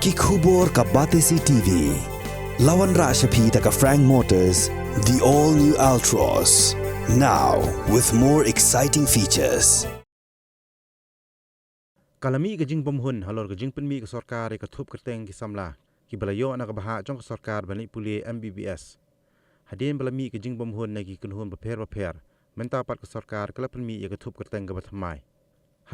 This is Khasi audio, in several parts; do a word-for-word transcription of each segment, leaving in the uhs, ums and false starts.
Ki khubor ka Batesi T V. La wanrah sha phi da ka Frank Motors, the all new Altroz. Now with more exciting features. Ka la mih ka jingbymhun halor ka jingpynmih ka sorkar ïa ka thup kyrteng ki samla kiba la ïoh na ka bhah jong ka sorkar ban leit pule M B B S. Hadien ba la mih ka jingbymhun na ki kynhun bapher bapher, mynta pat ka sorkar ka la pynmih ïa ka thup kyrteng kaba thymmai.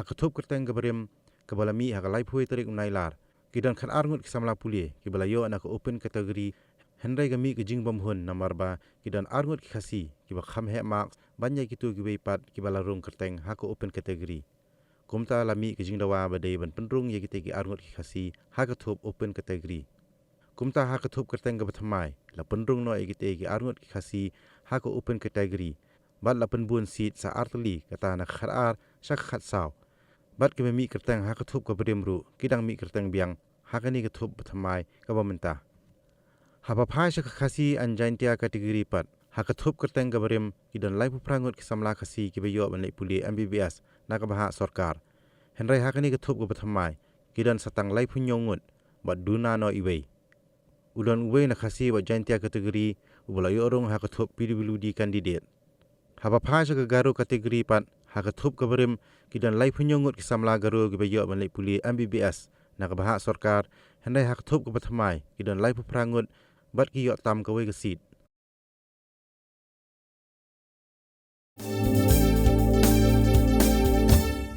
Ha ka thup kyrteng kaba rim, kaba la mih ha ka laiphew tarik u Nailar, ki don khatar ngut ki samla pule kiba la ïoh na ka open category, hynrei ka mih ka jingbymhun namar ba ki don ar ngut ki Khasi kiba kham heh marks ban ïa kito kiwei pat kiba la rung kyrteng ha ka open category. Kumta la mih ka jingdawa ba dei ban pynrung ïa kitei ki ar ngut ki Khasi ha ka thup open category. Kumta ha ka thup kyrteng kaba thymmai, la pynrung noh ïa kitei ki ar ngut ki Khasi ha ka open category, bad la pynbun seat sa ar tylli, kata na ka khatar sha ka khatsaw. Bad kiba mih kyrteng ha ka thup kaba rim ruh ki dang mih kyrteng biang ha kane ka thup ba thymmai kaba mynta. Haba phai sha ka Khasi and Jaintia category pat, ha ka thup kyrteng kaba rim ki don laiphew phra ngut ki samla Khasi kiba ïoh ban leit pule M B B S na ka bhah sorkar. Hynrei ha kane ka thup kaba thymmai, ki don sa tang laiphew hynñiew ngut, bad duna noh iwei. U don uwei na Khasi bad Jaintia category uba la ïoh rung ha ka thup P W D candidate. Haba phai sha ka Garo category pat, ha ka thup kaba rim ki don laiphew hynñiew ngut ki samla Garo kiba ïoh ban leit pule M B B S na ka bhah sorkar, hynrei ha ka thup kaba thymmai ki don laiphew phra ngut, bad ki ïoh tam kawei ka seat.